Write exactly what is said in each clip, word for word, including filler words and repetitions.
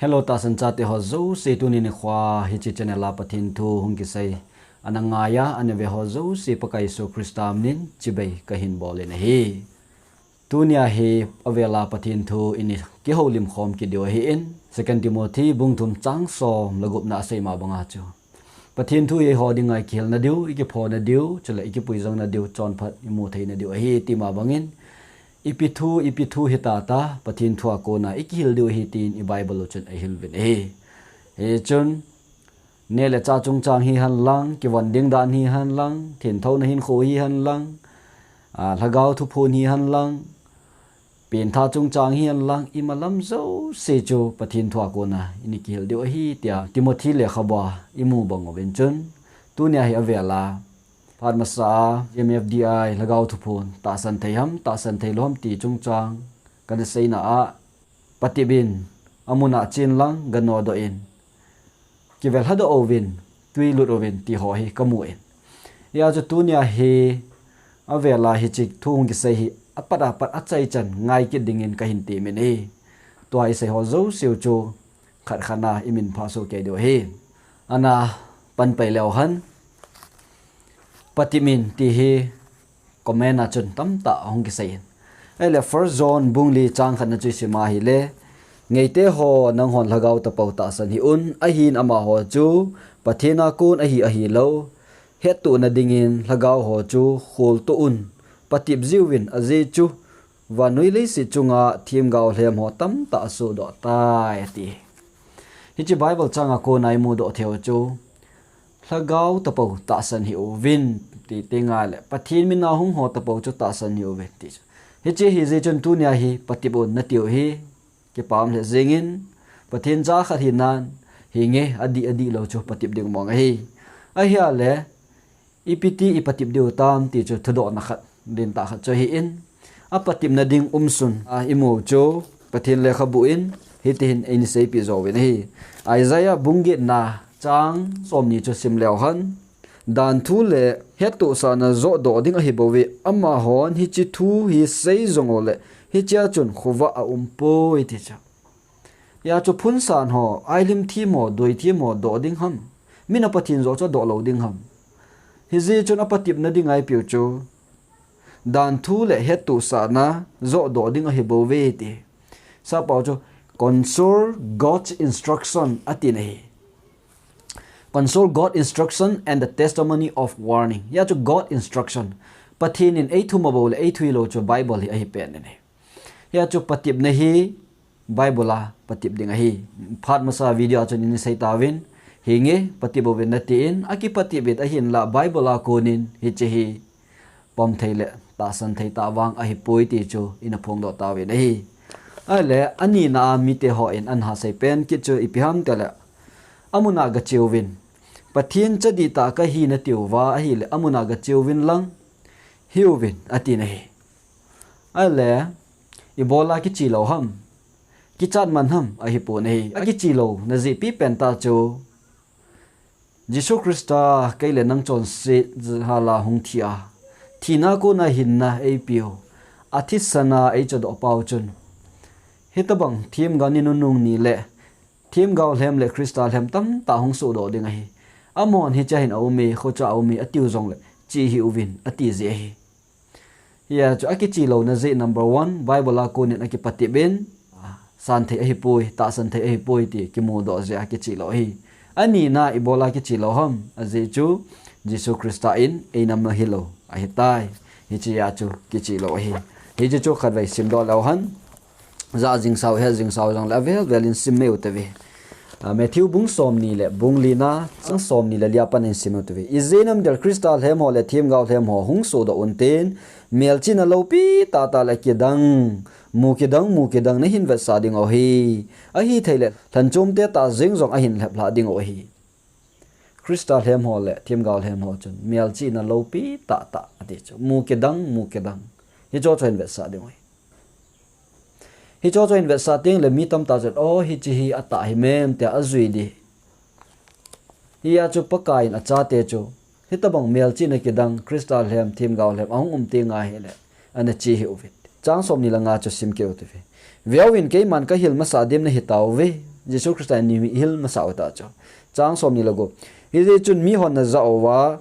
Hello, tahsan chate ho jouse, tuni nikho hiche channel a Pathen thu hung kisei ana ngaiya ana ve ho jouse Pakai Jesu Christa minin chibai kahin bol in ahi. Tunia hi avel a Pathen thu ina kihoulim khom kit diu ahin, Second Timothy bung thum chang som le gupna a asei ma banga chu Pathen thu hi eiho dinga ikihilna diu, ikiphona diu, chule ikipuijongna diu, chonphat imu theina diu ahi ti ma bangin, ipi thu, ipi thu hita ta, Pathen thu a kona ikihil diu ahi tin i Bible u chun eihil uvin ahi. Hichun, neh le chah chungchang hihen lang, kivon ding dan hihen lang, thengthouna hinkho hihen lang, a, lhagao thuphon hihen lang, pengtha chungchang hihen lang, imalam jouse chu Pathen thu a kona ina kihil diu ahi tia Timothy lekhabua imu bang uvin chun, tunia hi avel a, phat masa a, G M F D I, lhagao thuphon, tahsan thei ham, tahsan thei lou ham ti chungchang kana seina a, patep in, amun a chen lang, ganodoh in, kivel lhadoh uvin, tui lut uvin ti ho hi kamu in. Hijeh chun tunia hi avel a hiche thu hung kisei hi apat apat achaichan ngai kit dingin kahin temin ahi. Tua isei ho jouse u chu khat khat a iminphah soh kei diu ahi. Ana panpai leu hen, patep in ti hi comment a chun tamtah ahung kisei in. Ahile First John bung li chang khatna chu isim a ahile, ngeite ho, nanghon lhagao tapou tahsan hih un, ahin amaho chu Pathen a kon ahi ahilou hettohna dingin lhagao ho chu kholtoh un, patep jiuvin, ajeh chu vannoi leiset chunga themgao lhem ho tamtah asohdoh tai, ati. Hiche Bible chang a kona imudoh theiu chu, lhagao tapou tahsan hih uvin, ti teng ahile, Pathen mina hung ho tapou chu tahsan hih uvin, ti chu. Hiche ahijeh chun tunia hi patep un natiu hi, kipah lheh jengin, Pathen cha khat hinan, hinge, adih, adih lou chu patep ding mong ahi. Ahile, ipi ti ipatep diu tam ti chu thudohna khat, dintah khat chu ahin, apatepna ding umsun a imu chu Pathen lekhabu in hitihin eina seipeh jouvin ahi. Isaiah bung getna chang somni chu sim leu hen, danthu le hettohsahna johdoh ding ahibouve, amahon hiche thu hi sei jong uleh, hichea chun khovah aumpoi, ti chu. Hijeh chun phunsan ho, ailhim them ho, doi them ho doh ding ham? Mina Pathen joh chu adoh lou ding ham? Hijeh chun apatepna dinga ipeu chu, danthu le hettohsahna johdoh ding ahibouve, ti. Sappao chu, consult God's instruction, atin ahi. Consult God's instruction and the testimony of warning. Hijeh chun God's instruction, Pathen in eithum abou le eithuilou chu Bible hi ahipen in ahi. Hijeh chun patepna hi Bible a patep ding ahi. Phat masa video a chun ina sei tauvin, hinge, patep uvin natin, akipatep in ahinlah Bible a konin hiche hi pom thei le tahsan thei tah vang ahipoi ti chu ina phongdoh tauvin ahi. Ahile, anina a mite hon ana hasei pen kit chu ipi ham itile, amun a gacheuvin, Pathen cha dihtah kahi natiuva ahile, amun a gacheuvin lang, hiuvin, atin ahi. Ahile, ibola kiche lou ham? Kichat man ham? Ahipon ahi. Akiche louna jeh pipen tah chu, Jesu Christa kei le nang chonset jal a hung thi a, thina kona hinna eipeu, athisan a eichodoh pau chun, hitobang themgao ni nunung ni le themgao lhem le Christa lhem tamtah hung sohdoh ding ahi. Amahon hichea hin aume, khocha aume, atiu jongle, che hih uvin, ati jeh ahi. Hijeh chun akiche louna jeh number one, Bible a konin akipatep in, santhei ahipoi, tahsan thei ahipoi ti kimudoh jeh a kiche lou ahi. Anina ibola kiche lou ham? Ajeh chu Jesu Christa in einam ahilou ahitai. Hichea chu kiche lou ahi. Hiche chu khatvei simdoh leu hen. Jah jing sau, het jing sau jongle avel vel in sim mai u tave. A, Matthew bung somni le bung lina, chang somni le lia pan in sim u tave. Ijeh inem itile Christa lhem ho le themgao lhem ho hung sohdoh untin, melchihna loupi tahtah le kidang, mu kidang, mu kidang nahin vetsah diu ahi. Ahithei le, lhanchom te tah jeng jong ahin lheplhah diu ahi. Christa lhem ho le themgao lhem ho chun melchihna loupi tahtah ati chu, mu kidang, mu kidang, hicheho chu ahin vetsah diu ahi. Hicheho chu ahin vetsah tengle mi tamtah chun, o, hiche hi atah himem tia ajui ding. Hijeh chun Pakai in achate chu, hitobang melchihna kidang, Christa lhem, themgao lhem ahung um teng ahile, ana che hih uvin. Chang somni le nga chu sim kit u tave. Veuvin, keiman kahil masat dim nahitauve. Jesu Christa in nihil masa u ta chu. Chang som ni le gup. Hijeh chun mihon najah uva,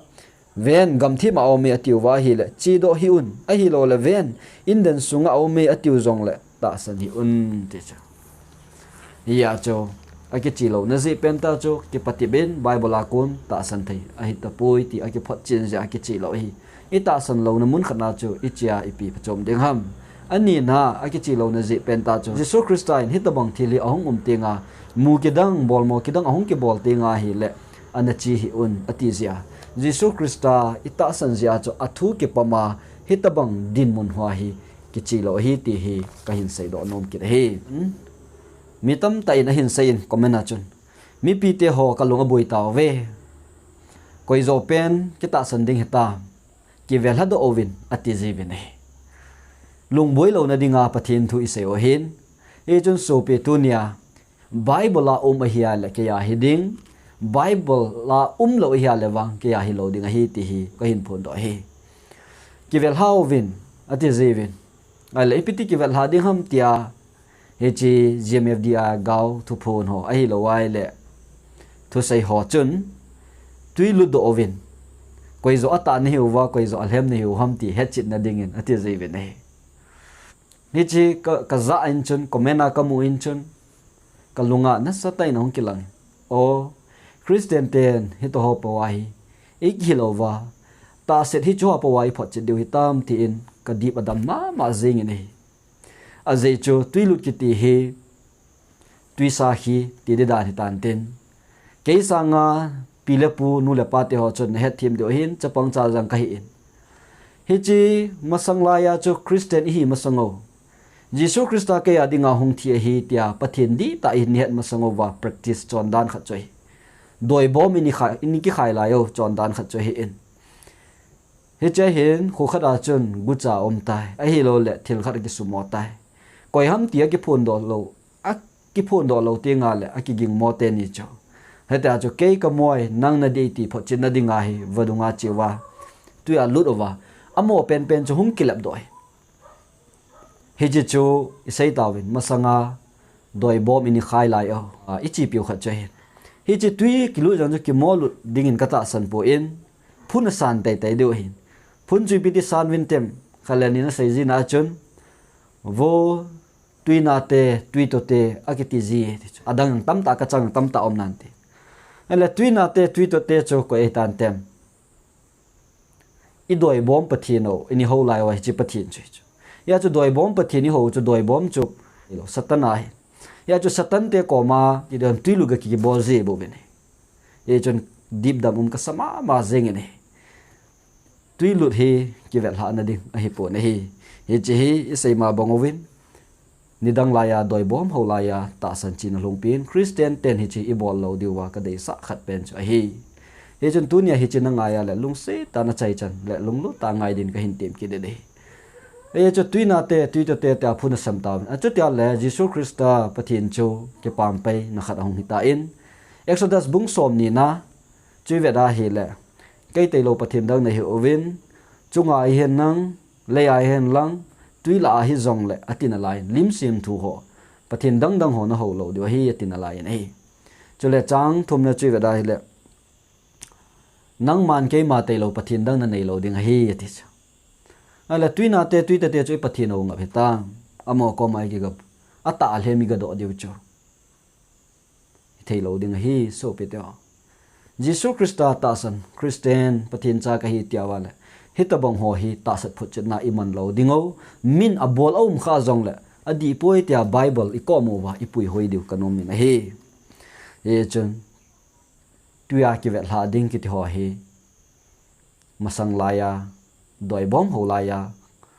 ven, gamthip a aum e atiuva ahile, chedoh hih un, ahilouleh ven, inden sunga aum e atiu jongle, tahsan hih un, ti chu. Hia chu, akiche louna jeh pen ta chu, kipatep in, Bible a kon, tahsan thei, ahi tapoi, ti akiphotchen jeh a kiche lou ahi. I tahsan louna mun khat na chu, ichea ipi phachom ding ham. Anina, akiche louna jeh pen ta chu, Jesu Christa in hitobang thil hi ahung um tenga, mu kidang, bolmo kidang ahung kibol tenga ahile, ana che hih un, ati jeh a. Jesu Christa i tahsan jeh a chu, athu kipama, hitobang dinmun hoa hi, kiche lou ahi ti hi kahin seidoh nom kit ahi. Hmm? Mi tamtah in ahin sei in comment a chun, mipite ho kalung aboi tauve. Koi jo pen kitahsan ding hitam, kivel lhadoh uvin ati jiuvin ahi. Lungboi louna dinga Pathen thu isei u ahin. Hichun sopi tunia Bible a um ahile keiya hiding, Bible a umlou ahile vang keiya hilou ding ahi ti hi kahin phondoh ahi. Kivel lhauvin ati jiuvin. Ahile ipiti kivel lha ding ham tia, hiche G M F D a gao thuphon ho ahilou ahile thusei ho chun, twi lutdoh uvin, koi jo atah nahiuva, koi jo alhem nahiu ham ti hetchetna dingin ati jiuvin ahi. Hiche ka, kajah in chun, comment a kamu in chun, kalunga nasatah in ahung kilang in, o, Christian ten hitoho pou ahi, ikihilouva, tahset hicheho pou a iphotchet diu hitam tin kadip adam mama jengin ahi. Ajeh chu twilut kiti hi, twisakhi ti di dan hitan tin, kei sanga pi le pu, nu le pa teho chun nahetthem diu ahin, chapang chajang kahin. Hiche masang laiya chu Christian ihi masang u, Jesu Christa keiya dinga hung thi ahi tia Pathen dihtah in ihet masang uva practice chondan khat chu ahi. Doibom in ikhai, in ikikhai lai u chondan khat chu ahin. Hiche hin kho khat a chun gucha aum tai, ahilouleh thil khat akisumo tai. Koi ham ti akiphondoh lou, akiphondoh lou tenga le akigingmo teni chu, hitia chu kei kamoi, nang nadei ti photchetna dinga hi vadunga cheuva, twia lut uva, amo penpen chu hung kilepdoh ahi. Hiche chu isei tauvin, masanga doibom in ikhai lai u, a, ichepiu khat chu ahin. Hiche twi kilut jong chu kimolut dingin katahsan poi, phun asan teitei diu ahin. Phun chu ipiti san uvin tem, khat le ni nasei jina chun, vo, twinate, twitote akiti ji ti chu. Adang tamtah kachang tamtah um nante. Ahile twinate, twitote chu koi ahitan tem. Idoibom Pathen u, ini hou lai uva hiche Pathen chu, chu. Hia chu doibom Pathen ihou chu doibom chu, ilo, Satan ahi. Hia chu Satan te koma, idon twilut ga kibol ji bouvin ahi. Hichun dipdam um kasa mama jengin ahi. Twilut hi kivetlhahna ding ahipon ahi. Hiche hi isei ma bang uvin, nidang laiya doibom hou laiya tahsan china lhungpin, Christian ten hiche ibol lou diuva kadeisah khat pen chu ahi. Hichun tunia hiche nangaiya le lungset tah in achaichan le lunglut tah in ngai din kahin tem kit in ahi. Hichu twinate, twitote tia phun asem tauvin. Achutia le Jesu Christa Pathen chu kipampeina khat ahung hitan, Exodus bung somni na chu ivet a ahile, kei tailou Pathen dang nahiuvin, chunga hihen lang, leiya hihen lang, twi lah a hijongle, ati nalaiyin, lim semthu ho, Pathen dangdang ho nahou lou diu ahi, ati nalaiyin ahi. Chule chang thumna chu ivet a ahile, nangman keima tailou Pathen dang nanei lou ding ahi, ati chu. Ahile twinate, twitote chu i Pathen u ngap hitam, amaho koma ikiga, atah alhem igadoh diu chu. Hithei lou ding ahi, sopite ho. Jesu Christa tahsan, Christian, Pathen cha kahi tia vale, hitobang ho hi tahsan photchetna iman lou ding u, min abol aum kha jongle, adih poi tia Bible ikom uva ipuihoi diu kanom in ahi. Hichun, twia kivetlhah ding kiti ho hi, masang laiya, doibom hou laiya,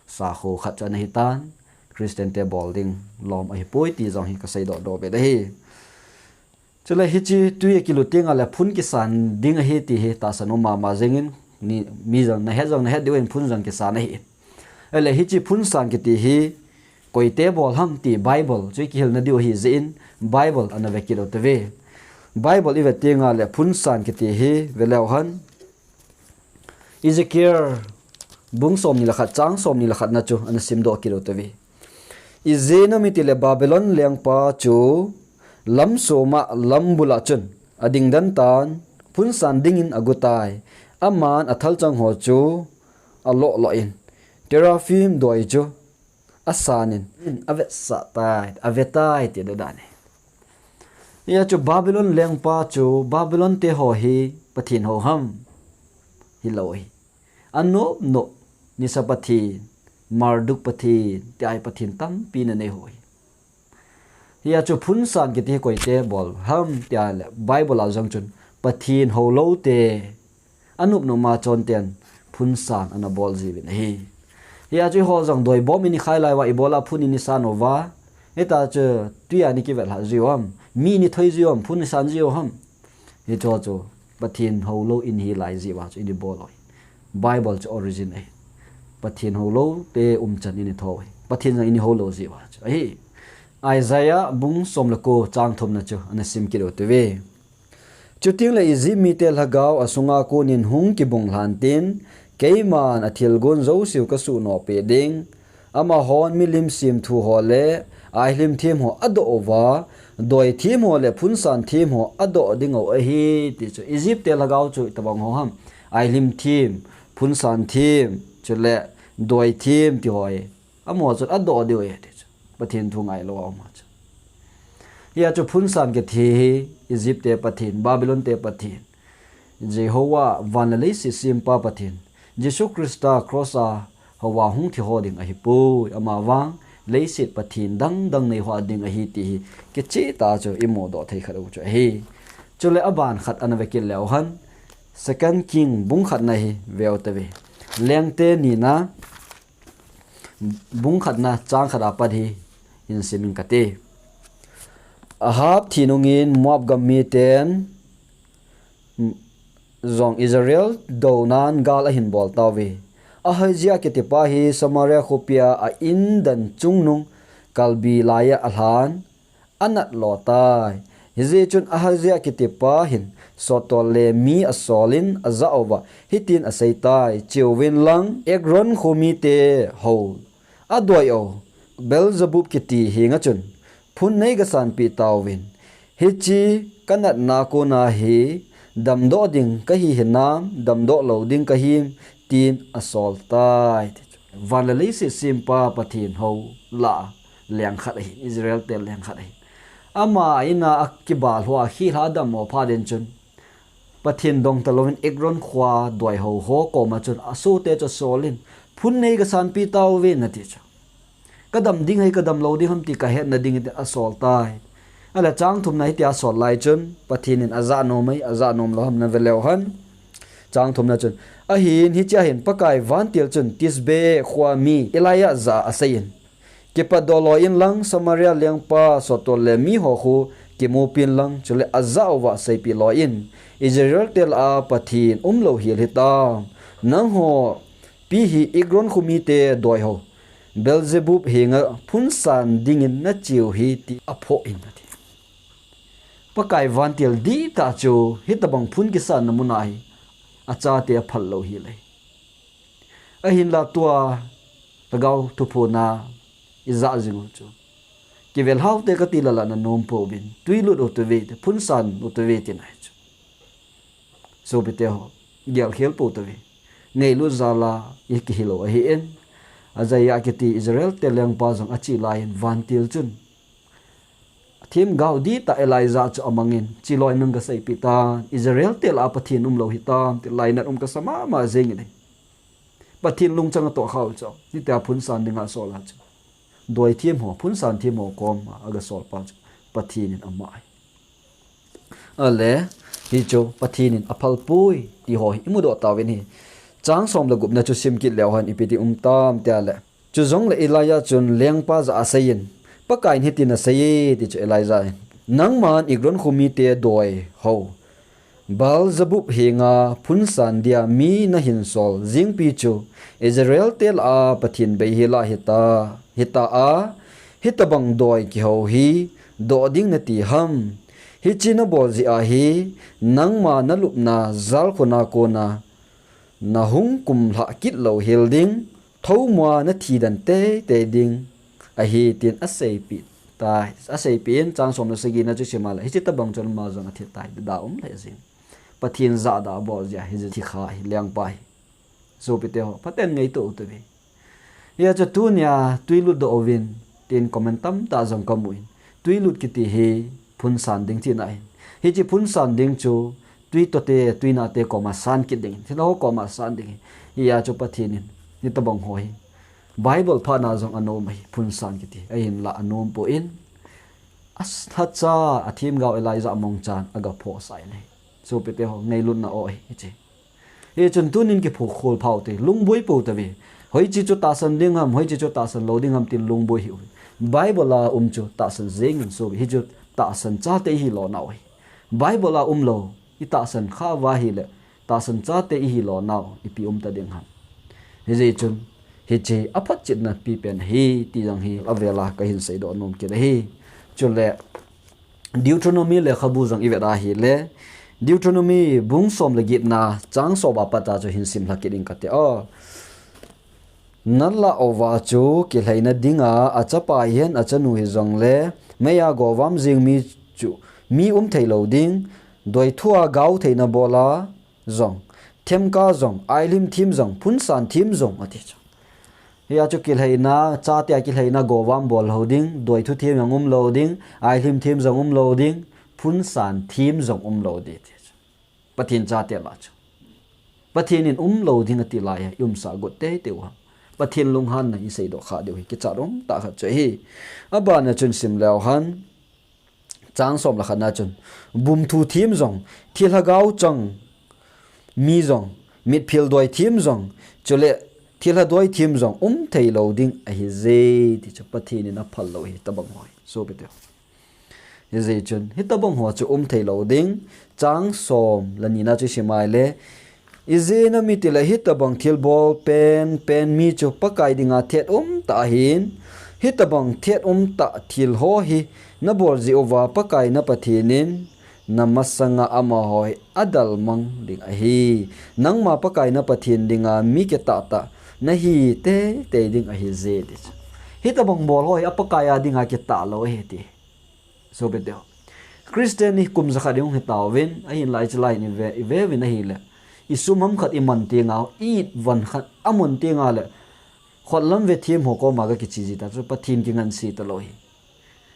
sakho khat chu ana hitan, Christian te bol ding lom ahipoi ti jong hi kaseidoh doh be ahi. Chule hiche twi akilut tenga le phun kisan ding ahi ti hi tahsan um mama jengin, mi jong nahet jong nahet diuvin phun jong kisan ahi. Ahile hiche phun san kiti hi koite bol ham ti Bible chu ikihilna diu ahi jeh in Bible ana ve kit u tave. Bible ivet tenga le phun san kiti hi veleu hen, Ezekiel bung somni le khat chang somni le khat na chu ana simdoh kit u tave. Ijeh inem itile Babylon lengpa chu Lamsoma lambula chun ading den tan, phunsan dingin agu tai. Aman athalchang ho chu aloh loh in, teraphim doi chu asanin, avetsah tai, avetai ti dan ahi. Hia chu Babylon lengpa chu Babylon te ho hi Pathen hou ham? Hilou ahi. Anop nop, nisa pathen, Marduk pathen, tia hi pathen tampi ana nei ho ahi. Hia chu phunsan kiti hi koite bol ham tia le Bible a jong chun Pathen houlou te, anop nop ma chon ten phunsan ana bol jiuvin ahi. Hia chu eiho jong doi bom ini khai lai uva, ibola phun ini san uva, hita chu tui a ini kivel ha jiu ham, mi ini thoi jiu ham, phun ini san jiu ham. Hicho chu Pathen houlou ini hi lai jeh uva chu ini bol u ahi. Bible chu origin ahi. Pathen houlou te umchan ini tho u ahi. Pathen jong ini houlou jeh uva chu ahi. Isaiah bung som le ko chang thumna chu ana sim kit u hite. Chuteng le Egypt mite lhagao asunga konin hung kibung lhan tin, keiman athilgon jouseu kasuh nopi ding. Amahon milim semthu ho le ailhim them ho adoh uva, doi them ho le phunsan them ho adoh diu ahi, ti chu. Egypt te lhagao chu itobang ho ham? Ailhim them, phunsan them, chule doi them ti ho hi. Amaho chu adoh diu ahi, ti chu. Pathen thu ngailou a um a chu. Hia chu phunsan kiti hi Egypt te pathen, Babylon te pathen, Jehovah van le leiset sempa Pathen, Jesu Christa cross a houva hung thi ho ding ahipoi, amavang leiset pathen dang dang nei ho ding ahi ti hi kicheh tah a chu imudoh thei khat u chu ahi. Chule aban khat ana ve kit leu hen, Second King bung khatna hi ve u hite. Lengte nina bung khatna chang khat a pat hi hin sim inge kati. Ahab thi nungin Moab gam miten jong Israel dounan gal ahin bol tauve. Ahijah kitipa hi Samaria khopia a indan chungnung kalbi laiya alhan, anat lo tai. Hijeh chun Ahijah kitipa hin sottol le mi asolin ajah uva hitin asei tai, Cheuvin lang Ekron kho mite hou, adoi u Beelzebub kiti henga chun phun nei gasanpeh tauvin. Hiche kanatna kona hi damdoh ding kahi hinam, damdoh lou ding kahim, tin asol tai. Van le leiset sempa Pathen hou lah a leng khat ahi, Israel te leng khat ahi. Ama ina akibal hoa khel a adam mo phat in chun, Pathen dong talouvin Ekron khoa doi hou ho koma chun asohte chu asolin, phun nei gasanpeh tauvin ati chu. Kadam ding ham kadam lou ding ham ti kahetna dingin asol tai. Ahile chang thumna hitia asol lai chun Pathen in ajah nom e, ajah nom lou ham na ve leu hen. Chang thumna chun, ahin hichea hin Pakai vantil chun Tisbe khoa mi Elijah jah a aseiyin, kipatdoh loi inlang Samaria lengpa sottol le mi ho khu kimupin lang, chule ajah uva seipeh loi in, Israel te lah a Pathen umlou hel hitam. Nangho pi hi Ekron kho mite doi hou Beelzebub henga phunsan dingin nache u hi ti aphoh in ati. Pakai vantil dihtah chu hitobang phun kisanna muna hi achate aphal lou hel e. Ahinla tua lhagao thuphonna ijah jing u chu, kivel hao te kati lala nanom pouvin, tui lut u hite, phunsan u hite tina ahi chu. Sopite ho, gelkhel pou hite. Ngailut jal a ikihi lou ahin. Ahijah kiti Israel te lengpa jong ache laiyin vantil chun themgao dihtah Elijah chu amangin, che loi nang gaseipeh tan, Israel te lah a Pathen umlou hitam, ti lainat um kasa mama jengin ahi. Pathen lungchang atoh khau chu, hitia phunsan dinga asol a chu, doi them ho, phunsan them ho koma agasol pa chu Pathen in ama ahi. Ahile, hichu Pathen in aphal poi ti ho hi imudoh tauvin ahi. Chang som le gupna chu sim kit leu hen ipi ti um tam tia le. Chujongle Elijah chun lengpa jah a aseiyin, Pakaiyin hitin aseiye, ti chu Elijah in, nangman Ekron kho mite doi hou Beelzebub henga phunsan dia mi nahin sol jingpi chu Israel te lah a Pathen bei hel a hita, hita a, hitobang doi kihou hi doh ding nati ham? Hiche nabol jeh a hi nangma nalupna jalkhun a kona nahung kumlhah kit lou hel ding, thoumo a nathi den teitei ding ahi, tin aseipeh tai. Aseipi in chang som le sagi na chu sim a le, hiche tabang chun ama jong athi tai, da um le jing. Pathen jahda abol jeh a, hiche thikha hi, lengpa hi. Sopite ho, Pathen ngaito u tave. Hia chu tunia twi lut doh uvin, tin comment tamtah jong kamu in. Twi lut kiti hi phunsan ding tina ahin. Hiche phunsan ding chu twi tote, twi nate koma san kit ding ahin. Thilha ho koma san ding ahi. Hia chu Pathen in, hitabang ho hi Bible phatna jong anom ahi, phunsan kiti. Ahinla anom poi. Alhacha, athemgao Elijah mongchan aga phosah in ahi. Sopite ho, ngailutna o ahi, hiche. Hichun tunin kiphulkhol phau te, lungboi pou tave. Hoiche chu tahsan ding ham, hoiche chu tahsan lou ding ham tin lungboi hih uvin. Bible a um chu tahsan jeng in, so hichu tahsan chate ihi lona u ahi. Bible a um lou, itahsan kha uva ahile, tahsan chate ihi lona u, ipi um ta ding ham. Hijeh chun, hiche aphotchetna pipen ahi, ti jong hi avel a kahin seidoh nom kit ahi. Chule, Deuteronomy lekhabu jong ivet ahile, Deuteronomy bung som le getna chang som a pat a chu hin simlha kit ing kate o. Nalah uva chu kilhaina dinga, achapa hihen achanu hijongle, meiya govam jing mi chu, mi um thei lou ding, doithua gao theina bola jong, themka jong, ailhim them jong, phunsan them jong, ati chu. Hia chu kilhaina, chatea kilhaina govam bol lou ding, doithu them jong um lou ding, ailhim them jong um lou ding, phunsan them jong um lou ding, ti chu. Pathen chate lah chu. Pathen in um lou ding ati lai a, i umsah got teitei u ham. Pathen lunghanna i seidoh kha diu hi, kichat umtah khat chu ahi. Abana chun sim leu hen, chang som le khatna chun, bumthu them jong, thilha gao chang mi jong, mitphil doi them jong, chule thilha doi them jong um thei lou ding ahi je, ti chu Pathen in aphal lou hitabang ho hi. Sopite ho. Hijeh chun, hitabang ho chu um thei lou ding, chang som le nina chu sim a le, ijeh inem itile hitabang thilbol pen, pen mi chu Pakai dinga thet umtah ahin, hitabang thet umtah thil ho hi nabol jeh uva Pakai na Pathen in, na masanga amaho hi adalmang ding ahi. Nangma Pakai na Pathen dinga mi kitah tah nahi teitei ding ahi je, ti chu. Hitabang bol ho hi a Pakai a dinga kitah lou ahi ti. Sopite ho. Christian hi kum jakhat i hung hitauvin, ahinla hiche lai hin i ve, i ve uvin ahile, i sum ham khat i man tenga, i it van khat a man tenga le, khotlam vethem ho koma ga kiche ji ta chu Pathen kingansei talou hi.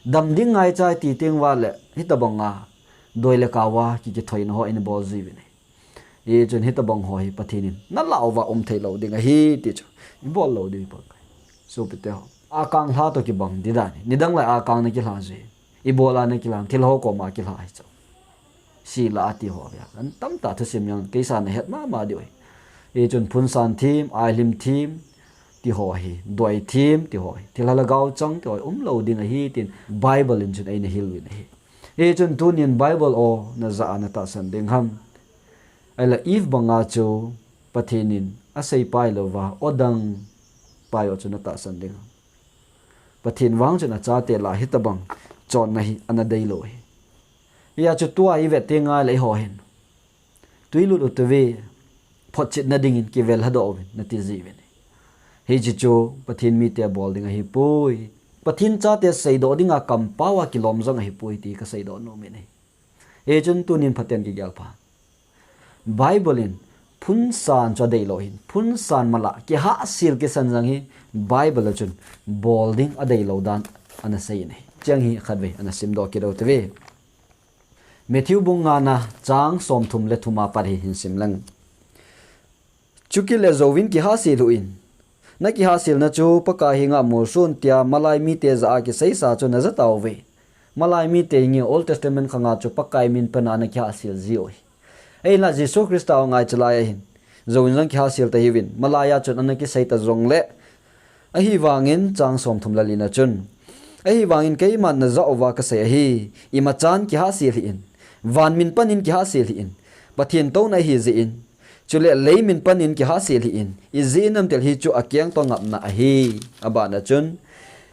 Dam ding ngaicha i ti teng uva le, hitabanga doi le kava ki, kithoina ho i bol ji uvin ahi. Hichun hitabang ho hi Pathen in nalah uva um thei lou ding ahi ti chu i bol lou ding ahi. Sopite ho, akang lha toh kibang ding dan ahi. Nidang lai akang na kilha ji. Ibola na kilha, thilha ho koma kilha hi chu. Sila ati ho vea. An tamtah thusim jong keisa na het mama diu ahi. Hichun phunsan them, ailhim them, ti ho hi, doi them, ti ho hi, thilha lhagao chang, ti ho hi, um lou ding ahi, tin Bible in chun eina hil uvin ahi. Hichun tunin Bible o na jah a na tahsan ding ham. Ahile Eve banga chu Pathen in asei pai louva, o dang pai o chu na tahsan ding ham. Pathen vang chun achate lah a hitabang chonna hi ana deilou ahi. Hia chu tua i vet tenga le eiho hin, twilut u tave, photchetna dingin kivel hadoh uvin, nati ji uvin. Hiche chu Pathen mite bol ding ahipoi. Pathen chate seidoh dinga kampao a kilom jong ahipoi ti kaseidoh nom in ahi. Hichun tunin phaten kigel pha. Bible in phunsan chu adeilou ahin, phunsan mala, kihahsel kisan jang hi Bible a chun bol ding adeilou dan ana sei in ahi. Cheng hi khatvei ana simdoh kit u tave. Matthew bung ngana chang somthum le thum a pat hi hin sim leng. Chukit le jouvin kihahsel hih in. Na kihahselna chu Pakai henga molso un tia malai mite jah a kiseisa chu naja tauve. Malai mite hi nge Old Testament khanga chu Pakai min pana ana kihahsel ji u ahi. Ahinla Jesu Christa o ngaicha lai ahin. Jouvin jong kihahsel ta hiuvin. Malai a chun ana kisei ta jongle. Ahivangin chang somthum le lina chun. Ahivangin keiman najah uva kasei ahi. Imachan kihahsel hih in. Van min panin kihahsel hih in. Pathen touna ahi jeh in. Chule lei min panin kihahsel hih in. Ijeh inem itile hichu akeng toh ngapna ahi. Abana chun.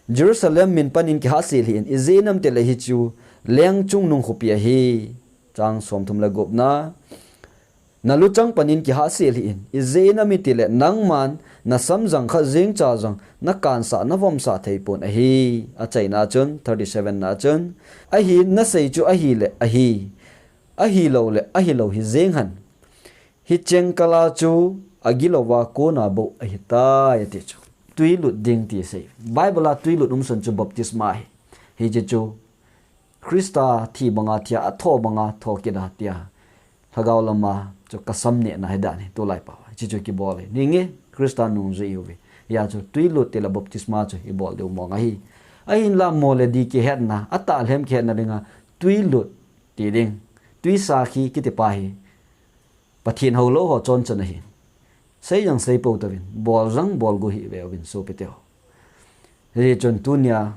Jerusalem min panin kihahsel hih in. Ijeh inem itile hichu leng chungnung khopi ahi. Chang somthum le gupna. Naluchang panin kihahsel hih in, ijeh inem itile nangman nasamjang khat jengcha jong nakansah navomsah theipon ahi. Achaina chun, thirty-seven na chun, ahin nasei chu ahile ahi, ahiloule ahilou hijeng hen. Hicheng kala chu agilouva kona bou ahitai, ati chu. Twilut ding ti asei. Bible a twilut umsun chu baptisma ahi. Hiche chu Christa thi banga thia, atho banga tho kit a tia, lhagao lama chu kasam nehna hi dan hi, tulai pao hiche chu kibol ahi. Hinge, Christa nungjui ihiuve. Hia chu twilut tile baptisma chu ibol diu mong ahi. Ahinla mol le di kihetna, atah lhem kihetna dinga twilut ti ding, twisakhi kitipa hi Pathen houlou ho chonchan ahi. Sei jong seipou tauvin, bol jong bolgu hihveuvin, sopiteho. Hichun tunia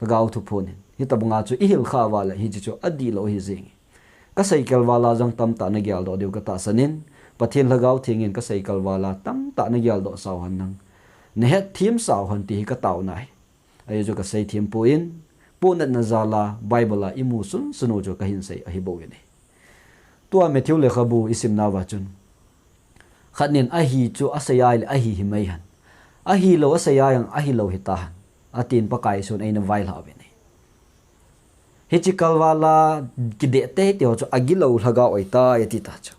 lhagao thuphon in hitobanga chu ihil khah uva le hiche chu adihlou ahi jenge. Kaseikhel vala jong tamtah nageldoh diu katahsan in, Pathen Lhagao Theng in kaseikhel vala tamtah nageldoh sau hen lang, nahetthem sau hen ti hi kataona ahi. Ajeh chu kaseithem poi, pohnatna jal a Bible a imu sunsun u chu kahin sei ahi bouvin ahi. Tua Matthew lekhabu isimnauva chun, khatnin ahi chu asei ahile ahi himai hen, ahilou asei a jong ahilou hitahen, atin Pakai Jesun eina vailhah uvin ahi. Hiche kalvala kideh teitei ho chu agilou lhagao ahitai atita chu.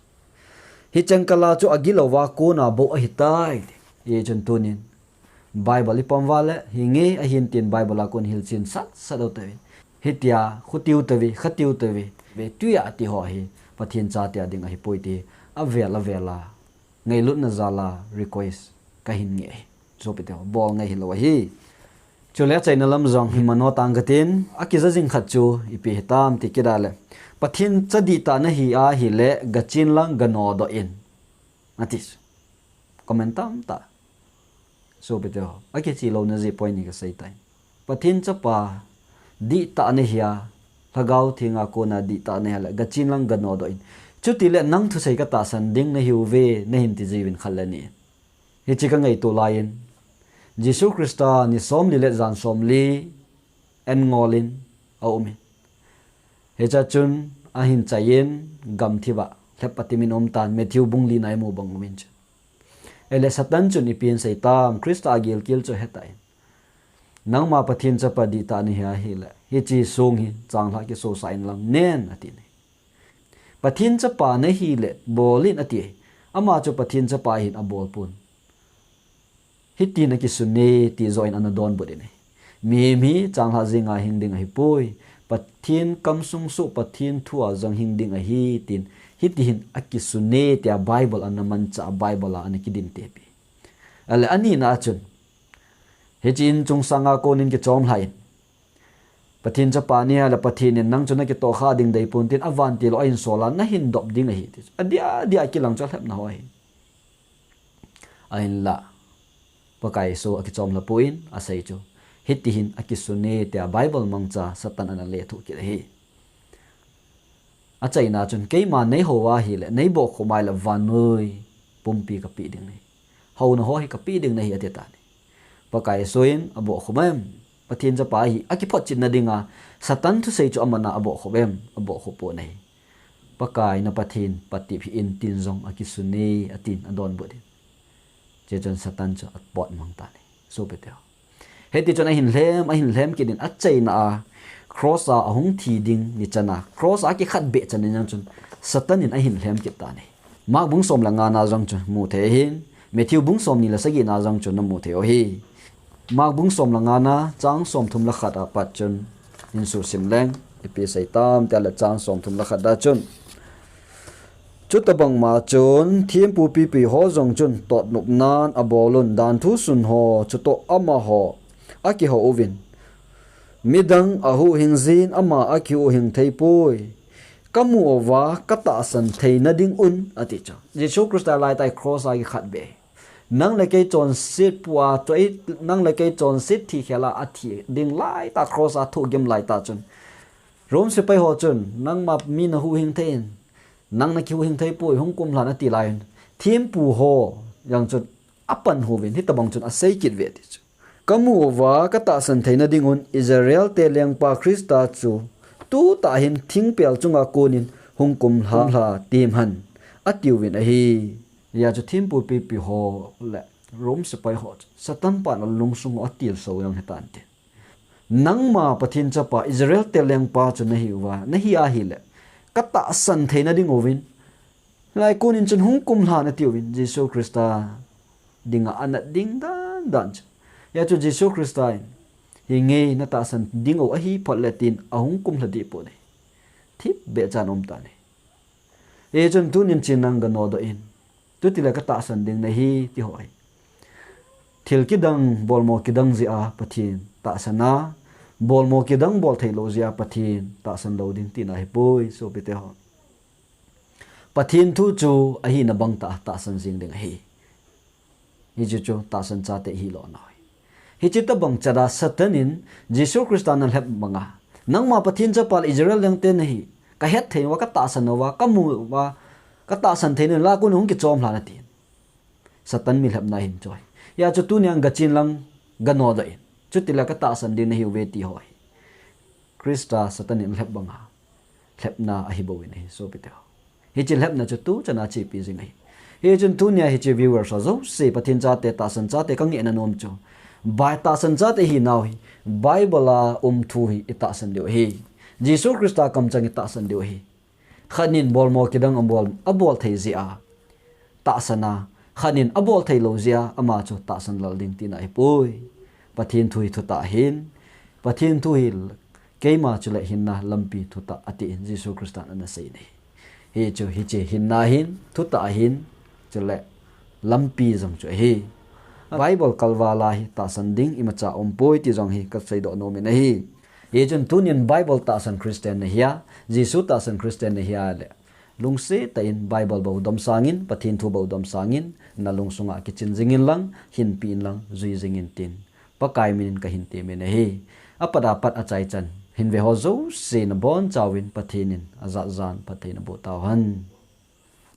Hicheng kala chu agilouva kona bou ahitai. Hichun tunin Bible ipom uva le hinge ahin tin Bible a kon hilchen satsat u tauvin, hitia khutiu touve, khatiu touve, ve twi a ati ho hi Pathen chate a ding ahipoi ti avel avel a ngailutna jal a request kahin nge ahi. Sopiteho, bol ngai hilou ahi. Chule achaina lam jong hin mano tang katin, akija jing khat chu ipi hitam ti kit a le, Pathen cha dihtah nahi ahile gachen lang ganodoh in, ati chu. Comment tamtah, sopiteho, akichelouna jeh point ni kaseitai. Pathen chapa dihtah nahia, Lhagao Thenga kona dihtah nahia le gachen lang ganodoh in, chutile nang thusei katahsan ding nahiuve, nahin tijiuvin khat le ni in. Hiche kangaito laiyin, Jesu Christa ni somli le jan somli an ngol in aumin, hichea chun ahin chaiyin gamthip a lhep patim in aumtan, Matthew bung lina imu bang umin chu. Ahile Satan chun ipi asei tam, Christa agilkel chu ahetah in, nangma Pathen chapa dihtah nahi ahile hiche song hi changlhah kisosah inlang nen atin ahi. Pathen chapa nahile bol in ati ahi. Ama chu Pathen chapa ahin abolpon, hitin akisune ti joh in ana donbut in ahi. Mihem hi changlhah jenga hing ding ahipoi, Pathen kamsung soh, Pathen thua jong hing ding ahi tin, hitihin akisune tia Bible ana manchah a, Bible a ana kidintepi. Ahile anina a chun, hiche inchung sanga konin kichomlhah in, Pathen chapa nahia le Pathen in nang chu nakitohkhah ding deipon tin avantil u ahinsol a nahin dop ding ahi ti chu, adia dia kilang chu alhepna ho ahi. Ahinla Pakai Jesu akichomlhapoi, asei chu, hitihin akisune tia Bible mangcha Satan ana lethuh kit ahi. Achaina chun, keima neihou ahile neibohkhup ahile vannoi pumpi kapeh ding nahi, houna ho hi kapeh ding nahi atitan ahi. Pakai Jesu in abohkhup em, Pathen chapa hi akiphotchetna dinga Satan thusei chu aman a abohkhup em? Abohkhup pon ahi. Pakai na Pathen patep hih in tin jong akisune atin adonbut in, hichun Satan chu apotmang tan ahi, sopiteho. Hitichun ahin lhem, ahin lhem kit in achaina a cross a ahung thi ding ni chan a, cross a akikhatbeh chan in jong chun Satan in ahin lhem kit tan ahi. Mark bung som le ngana jong chu muthei ahin, Matthew bung somni le sagina jong chu namuthei u ahi. Mark bung som le ngana chang somthum le khat a pat chun hin susim leng, ipi asei tam tile chang somthum le khat a chun, chutobangma chun thempu pipi ho jong chun totnopnan abolun, danthu sun ho chutoh amaho akihou uvin, midang ahuhhing jin ama akihuhhing theipoi, kamu uva katahsan theina dingun, ati chu. Jesu Christa laitah cross a kikhatbeh, nang le kei chonset pu a, nang le kei chonset thikhel a athi ding laitah, cross a thohgim laitah chun Rome sepai ho chun, nangma mi nahuhhing thei in, nang nakihuhhing theipoi, hung kumlhan ati laiyin, thempu ho jong chun apanhuvin hitobang chun asei kit uve ti chu. Kamu uva katahsan theina dingun Israelte lengpa Christa chu tutah hin thingpel chunga konin hung kumlha, kumlha tem hen, atiuvin ahi. Hijeh chun thempu pipi ho le Rome sepai ho chu Satan pan alungsung u atilso jong hitante. Nangma Pathen chapa Israel te lengpa chu nahiuva, nahi ahile, katahsan theina ding uvin, lai konin chun hung kumlha natiuvin, Jesu Christa dinga anat ding dan dan chu. Hijeh chun Jesu Christa in, hinge natahsan ding u ahi phot le tin ahung kumlha deh pon ahi. Thipbeh chan um tan ahi. Hichun tunin chin nang ganodoh in, chutile katahsan ding nahi ti ho ahi. Thil kidang, bolmo kidang jeh a Pathen tahsan a, bolmo kidang bol theilou jeh a Pathen tahsan lou ding tina ahipoi, sopite ho. Pathen thu chu ahina bang tah a tahsan jing ding ahi. Hichu chu tahsan chate hilona ahi. Hiche tobang chet a Satan in Jesu Christa nalhep banga, nangma Pathen chapa le Israel lengte nahi, kahet thei uva, katahsan uva, kamu uva, katahsan theina lai konin hung kichomlha natin. Satan mi lhepna ahin chu ahi. Hijeh chun tunia gachin lang ganodoh in, chutile katahsan ding nahiuve ti ho ahi. Christa Satan in alhep banga lhepna ahibouvin ahi, sopite ho. Hiche lhepna chu tuchan a chepi jing ahi. Hichun tunia hiche viewers ho jouse, Pathen chate, tahsan chate kangehna nom chu, Bi-, tahsan chate ihinau hi, Bible a um thu hi itahsan diu ahi. Jesu Christa kamchang itahsan diu ahi. Khat nin bolmo kidang abol, abol thei jeh a tahsan a, khat nin abol theilou jeh a ama chu tahsan lal ding tina ahipoi. Pathen thu hi thutah ahin, Pathen thu hi keima chule hinna, lampi, thutah atin Jesu Christan anasei ahi. Hichu hiche hinna ahin, thutah ahin, chule lampi jong chu ahi. Bible kalval a hi tahsan ding imacha umpoi ti jong hi kaseidoh nomin ahi. Hichun tunin Bible tahsan Christian nahia, Jesu tahsan Christian nahia le, lungset tah in Bible bou dom sangin, Pathen thu bou dom sangin, nalungsunga kichin jingin lang, hinpeh in lang, jui jingin tin Pakai minin kahin temin ahi. Apat apat achaichan hin ve ho jouse nabonchauvin Pathen in ajat jan phatthei naboh tauhen.